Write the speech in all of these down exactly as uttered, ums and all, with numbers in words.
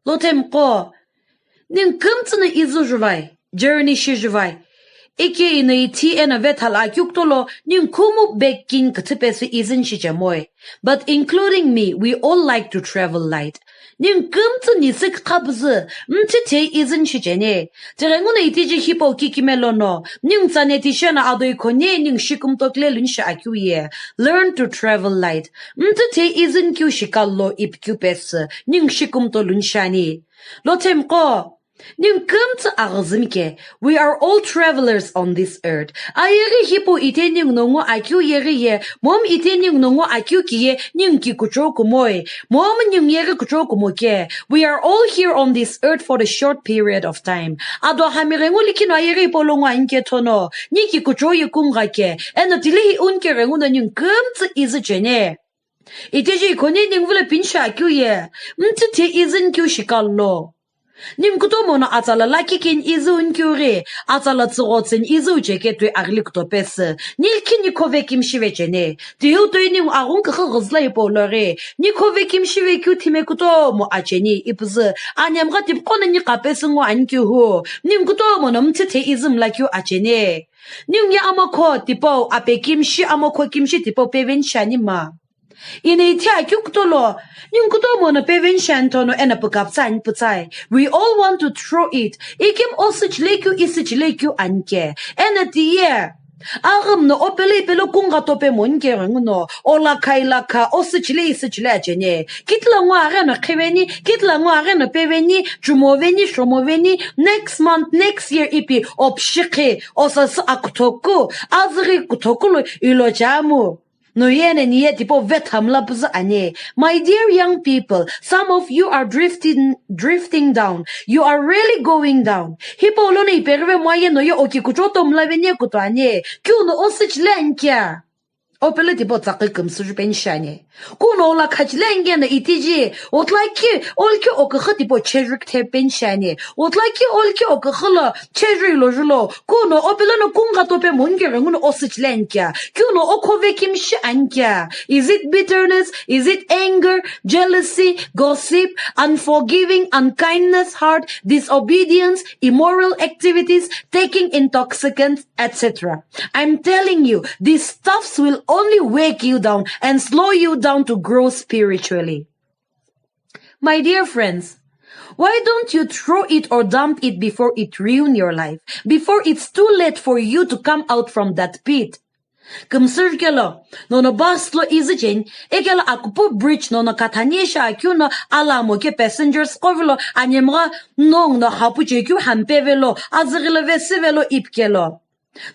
Lo themiqo, ningu kümtsü no izu juvai, journey shi juvai. Ike ino ithi eno vetha lo akeu kutolo, ningu khumu back kini küthü pesü izu ni shichemoi. But including me, we all like to travel light. Ningu kümtsü ni sükha püzü, mthithe izu ni shicheni. Tighenguno itiji hipau kikime lono, ningu tsane tishena adoi khone ningu shikumtokle luni shi akeu ye. Learn to travel light. Mthithe izu ni keu shikalo ipikeu pesü, ningu shikumto luni shani. Lo themiqo, ningu kümtsü aghüzü mike, we are all travelers on this earth. Ayeghi hipau ithe ningu no ngu akeu yeghi ye, momu ithe ningu no ngu akeu kiye, ningu ki kuchou kumoi, momu ningu yeghi kuchou kumo ke. We are all here on this earth for a short period of time. Ado hami ghengu likhi no ayeghi hipau lo ngu ani ke thono, ni ki kuchou ye kungha ke, eno tilihi uni ke ghenguno ningu kümtsü izu cheni. Itiji khone ningu vilo pini shi akeu ye, mthithe izu ni keu shikalo. Ningu kutomo no atsala lakhi kini izu ni keu ghi, atsala tsügho tsüni izu cheke toi aghili kuto pesü, ni likhi ni khove kimshi vecheni. Tihu toi ningu aghungu küxü ghüzüla hipau lo ghi, ni khove kimshi vekeu thime kutomo acheni ipüzü, anemgha tipqo no ni qapesü ngu ani keu hu, ningu kutomo no mthithe izu mla keu acheni. Ningu ye amakho tipau ape kimshi, amakho kimshi tipau peveni shani ma. Ino ithi akeu kutolo, ningu kutomo no peveni shani thono eno pükapütsa ani pütsai. We all want to throw it. Ikim osüchile keu, isüchile keu ani ke. Eno tiye, aghüm no opelo ipelo kungha tope moni ke ghenguno, olakha ilakha, osüchile isüchile acheni. Kitila ngu aghi no khiveni, kitila ngu aghi no peveni, chumoveni, shomoveni, next month, next year ipi opshikhi, osasü akuthoku, azüghi kuthoku lo ilo chamu. No yene niye tipau vetha mla püzü ani. My dear young people, some of you are drifting, drifting down. You are really going down. Hipau lono ipeghive moye no ye oki kuchou to mla veni kuto ani. Keu no osüchile ani kea. Opelo tipau tsakhi kümsü ju peni shani. Kuno ola khachile ani kena itiji, otlaki, olki oküxü tipau chejü kthe peni shani. Otlaki, olki oküxü lo chejü ilo julo. Kuno opelo no kungha tope moni ke ghenguno osüchile ani kea. Kuno okhove kimshi ani kea. Is it bitterness? Is it anger, jealousy, gossip, unforgiving, unkindness, heart, disobedience, immoral activities, taking intoxicants, et cetera? I'm telling you, these stuffs will only weigh you down and slow you down to grow spiritually. My dear friends, why don't you throw it or dump it before it ruin your life, before it's too late for you to come out from that pit? Kümsürkelo, nono bus lo izucheni, ekelo akupu bridge nono kathanie shi akeu no alamo ke passengers qo vilo anemgha nongu no hapu chekeu hampevelo, azüghilo vesüvelo ipikelo.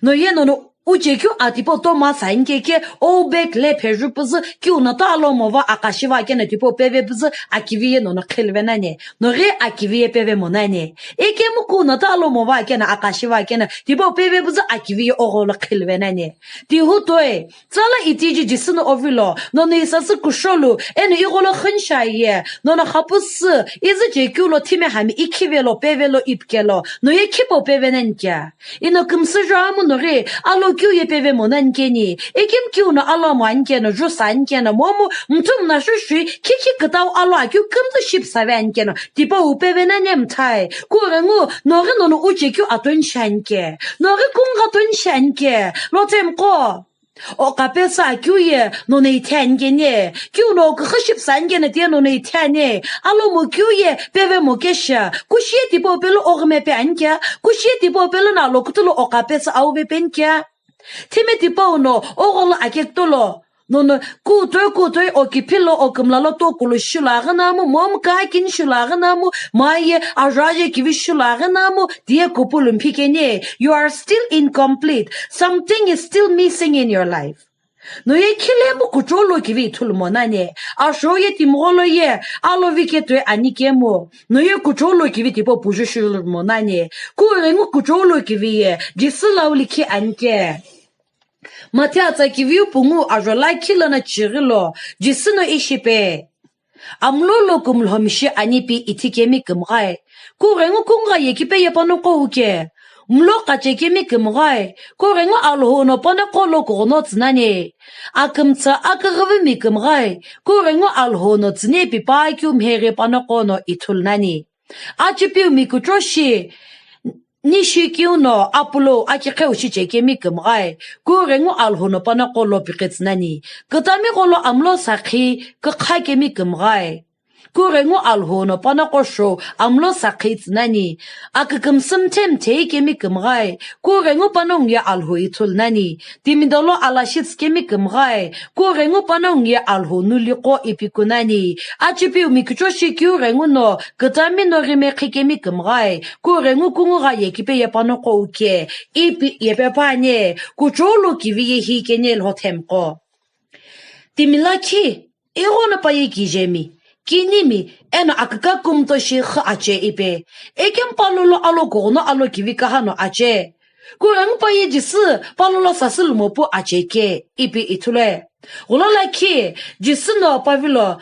No ye nono uchekeu atipo Thomas ani keke, o bag le phejupüzü, keu no ta alo mova akashiva keno tipau peve püzü akivi ye nono khilve nani. No ghi akivi ye peve mo nani. Ekemu keu no ta alo mova keno akashiva keno tipau peve püzü akivi ye ogholo khilve nani. Tihu toi, tsala itiji Jisü no ovilo, nono isasü kusholu, eno igholo khünsha ye, nono hapusü, izuchekeu lo thime hami ikhivelo pevelo ipikelo, no ye khipau peve nani kea. Ino kümsüju amu no ghi, alo keu ye peve mo nani keni, ekemu keu no alo mo ani keno jusa ani keno, momu mthu mna shushui, khikhi kütau alo akeu kümtsü shipüsave ani keno, tipau peve nani mthai. Kughengu, no ghi nono uchekeu atoni shi ani ke. No ghi kungha toni shi ani ke. Lo themiqo. Oqapesü akeu ye nono ithi ani keni, keu no küxü shipüsü ani keno tiye nono ithi ani, alomo keu ye peve mo kesha, kushi ye tipau pelo oghime pe ani kea, kushi ye tipau pelo no alo kutolo oqapesü auve pe ani kea. Thime tipau no ogholo akekutolo, nono kutoi kutoi okiphilo okümla lo tokulu shilo aghünamu, momu kakini shilo aghünamu, maye ajaje kivi shilo aghünamu, tiye kupulu mphikeni, you are still incomplete. Something is still missing in your life. No ye khilemu kuchou lo kivi ithulu mo nani. Asho ye timgholo ye alo vike toi ani kemu. No ye kuchou lo kivi tipau puju shilo mo nani. Kughengu kuchou lo kivi ye Jisü lau likhi ani ke. Mathe atsa kiviu pungu ajo lakhi lono chighi lo, Jisü no ishi pe. Amlo lo kumlhomishi ani pi ithi kemi kümghae. Kughengu kungha ye kipe ye pano qo uke. Mlo qachekemi kümghae, kughengu Alhou no panoqo lo kughuno tsünani. Akümtsü aküghüvümi kümghae, kughengu Alhou no tsüne pi pa keu mheghi panoqo no ithulu nani. Achipiumi kuchoshi nishi keu no apulo akiqheu shichekemi kümghae, kughengu Alhou no panoqo lo piqi tsünani. Kütami gholo amlo sakhi küqhakemi kümghae. Kughengu Alhou no panoqo shou amlo sakhi tsünani. Akükümsü mthe mthei kemi kümghae, kughengu panongu ye Alhou ithulu nani. Timido lo alashitsu kemi kümghae, kughengu panongu ye Alhou nuliqo ipi kunani. Achipiumi kuchoshi kughengu no, kütami no ghime qhikemi kümghae, kughengu kungugha ye kipe ye panoqo uke, ipi yepe püani, kuchou lo kivi ye hi keni lhothemiqo. Timi lakhi, ighono paye kijemi, kinimi, eno aküka kümtho shi xü ache ipe. Ekemu palolo alo kughuno alo kivi kahano ache. Kughengu paye Jisü palolo sasü lumo pu ache ke, ipi ithulue. Gholo lakhi, Jisü no pavilo,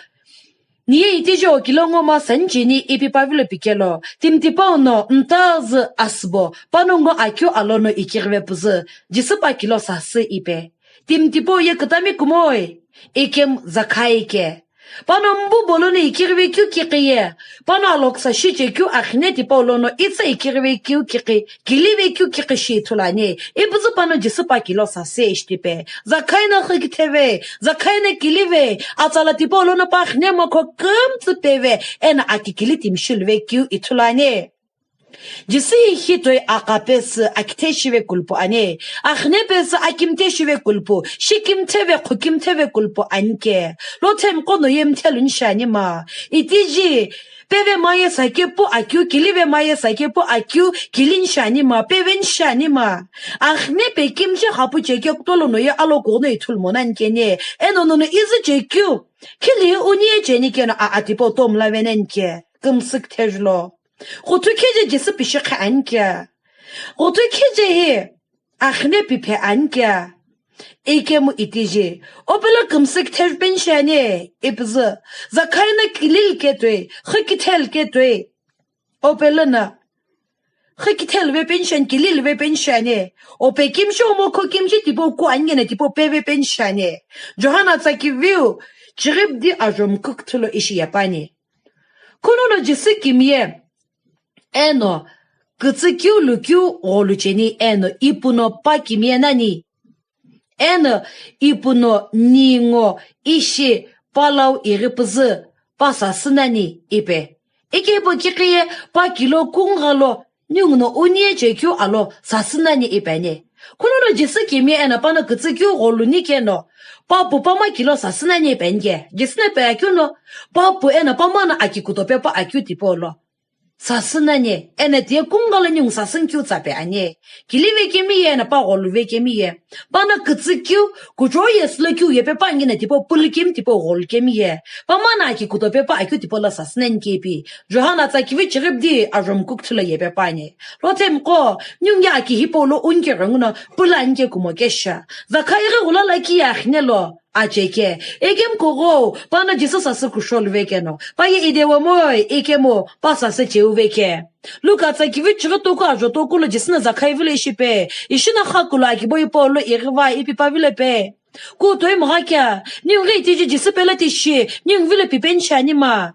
niye itijeo kilo ngoma sancheni ipi pavilo pikelo, timi tipau no mtazü asübo, panongu akeu alono ikighive püzü, Jisü pa kilo sasü ipe. Timi tipau ye kütami kumoi, ekemu Zakhai ke. Pano mbu bolono ikighive keu kiqi ye, pano aloksa shiche keu akhine tipau lono itsa ikighive keu kiqi, kilive keu kiqi shi ithulu ani. Ipüzü pano Jisü pa kilo sasü ishi tipe. Zakhai no xü kitheve, Zakhai no kilive, atsala tipau lono pa akhine mokho kümtsü peve, eno aki kili timi shiluve keu ithulu ani. Jisü ihi toi aqapesü akithe shive kulpu ani, axine pesü akimthe shive kulpu, shikimthe ve qhukimthe ve kulpu ani ke. Lhothemiqo no ye mthe luni shiani ma. Itiji, peve maye sake pu akeu, kilive maye sake pu akeu, kilini shiani ma, peveni shiani ma. Axine pe kimshi xapu chekeu kutolo no ye alo kughuno ithulu monani keni, eno nono izü chekeu, khili uni ye cheni keno a atipo tomla veneni ke, kümsü kithejilo. Ghuthu khije Jisü pishi qhe ani kea? Ghuthu khije hi axine piphe ani kea? Ikemu itiji, opelo kümsü kithevipeni shiani, ipüzü, Zakhai no kilili ketoi, xü kitheli ketoi. Opelo no, xü kitheli vepeni shiani, kilili vepeni shiani. Ope kimshi omokho kimshi tipau ku ani kena tipau pevepeni shiani. Johana tsakiviu, chiribdi ajo mkukthilo ishi yapani. Kunono Jisü kimiye, eno, kütsü keu lukeu gholu cheni eno ipu no pa kimiye nani. Eno, ipu no ningu ishi palau ighi püzü pa sasü nani ipe. Ikepo kiqiye pa kilo kungha lo ningu no unie chekeu alo sasü nani ipe ani. Kunono Jisü kimiye eno pano kütsü keu gholu ni keno, pa pu pa ma kilo sasü nani ipe ani ke. Jisü no pe akeu no, pa pu eno pa ma no aki kutope pa akeu tipau lo sasü nani, eno tiye kungha lo ningu sasü nkeu tsape ani. Kilive kemiye, eno pa gholuve kemiye. Pano kütsü keu, kuchou ye silo keu yepe pa ani kena tipau pulu kemi tipau gholu kemiye. Pa ma no aki kutope pa akeu tipau lo sasü nani kepi. Johana tsakivi chiribdi ajo mkukthilo yepe pa ani. Lhothemiqo, ningu ye aki hipau lo unike ghenguno pulu ani ke kumo kesha. Zakhai ghi ghula lakhi ye axine lo. Acheke, ekemu kughou, pano Jisü sasü kusholuve keno, paye idewemoi, ekemu pa sasü cheuve ke. Luka tsakivi chighi toku ajo toku lo Jisü no Zakhai vilo ishi pe, ishi no xakulo akibo ipau lo ighiva ipi pavilo pe. Kutoi mgha kea, ningu ghi itiji Jisü pelo tishi, ningu vilo pipeni shiani ma.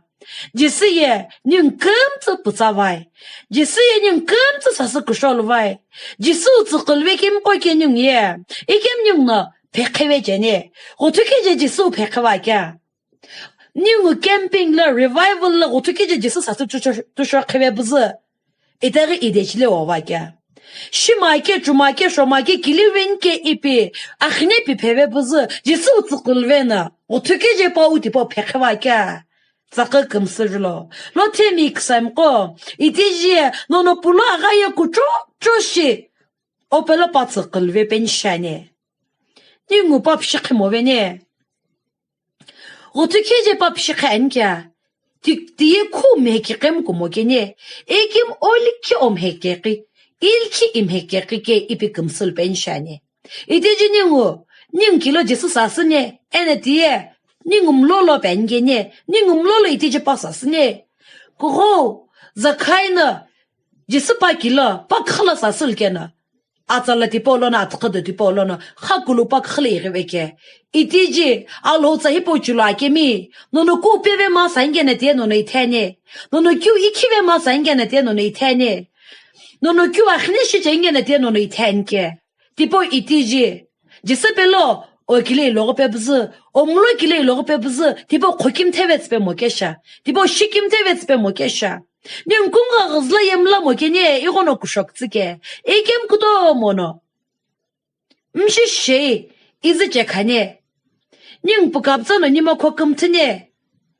Jisü ye ningu kümtsü pütsavai. Jisü ye ningu kümtsü sasü kusholuve. Jisü utsüqhülüve kemiqo ke ningu ye. Ikemu ningu no pheqheve cheni. Ghuthu khije Jisü pheqheva kea? Ningu camping lo, revival lo ghuthu khije Jisü sasü tusho, tusho qheve püzü. Itaghi idechile wova kea? Shima ke, chuma ke, shoma ke, kiliveni ke ipi, axine pipheve püzü, Jisü utsüqhülüve no, ghuthu khije pa u tipau pheqheva kea? Tsaqü kümsü jilo. Lhothemi küsamiqo, itiji nono pulo agha ye kuchocho shi, opelo pa tsüqhülüve peni shiani. Ningu pa pishi qhemo veni. Ghuthu khije pa pishi qhe ani kea? Ti, tiye khu mhekikemu kumo keni, ekemu olikhi omhekeqi, ilikhi imhekeqi ke ipi kümsülu peni shiani. Itiji ningu, ningu kilo Jisü sasüni, eno tiye, ningu mlolo pe ani keni, ningu mlolo itiji pa sasüni. Kughou, Zakhai no, Jisü pa kilo, pa khüla sasülkeno. Atsala tipau lono, atüqhüdo tipau lono, khakulu pa khüla ighive ke. Itiji, Alhou tsa hipau chulu akemi, nono ku peve ma sangena tie nono itheni. Nono kyu ikhive ma sangena tie nono itheni. Nono kyu akhini shichengena tie nono itheni ke. Tipau itiji, Jisü pelo, o kile ilogo pe püzü, o mulo kile ilogo pe püzü, tipau khokimtheve tsüpe mokesha, tipau shikimtheve tsüpe mokesha. Ni nkunga ghüzüla yemla mokeni, ighono kushok tsüke, ikem kutomo no. Mshi shei, izi chekhane. Ni npukaptsa no ni mokho kümthüne.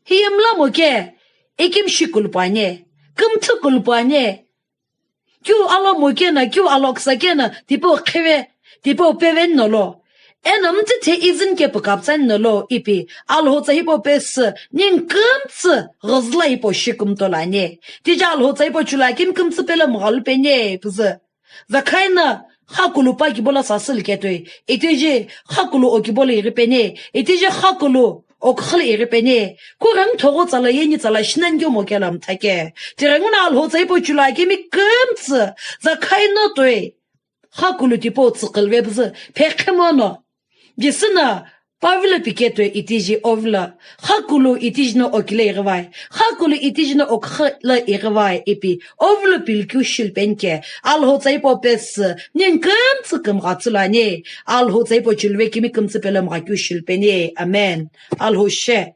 Hi yemla moke, ikem shikulu puane, kümthü kulu puane. Kyu alo moke na, kyu alo ksa ke na, tipau kheve, tipau peven nolo. Eno mtsithe izin ke pukaptsan nolo ipi, Alhou tsa hipau pesü, ni kümtsü, ghüzüla hipau shikumtolane. Tija Alhou tsa hipau chulu akemi kümtsü pelo mghalu pene, püzü. Zakhaina, khakulu pa kibo la sasülketoi, itiji, khakulu o kibo la ighipene, itiji, khakulu o khüla ighipene, kurang thogo tsala yeni tsala shinan kyo mokela mthake. Tirengu na Alhou tsa hipau chulu akemi kümtsü, Zakhaina toi, khakulu tipau tsüqülve püzü, phekhimono. Jisü na, pavilo piketoi itiji ovilo, khakulu itiji no o kile ighivai, khakulu itiji no o khüla ighivai ipi, ovilo pilkyu shilpenke, Alhou tsa hipau pesü, ni kümtsü kümgha tsülane, Alhou tsa hipau chuluve kimi kümtsü pelo mgha kyu shilpene, amen. Alhou she.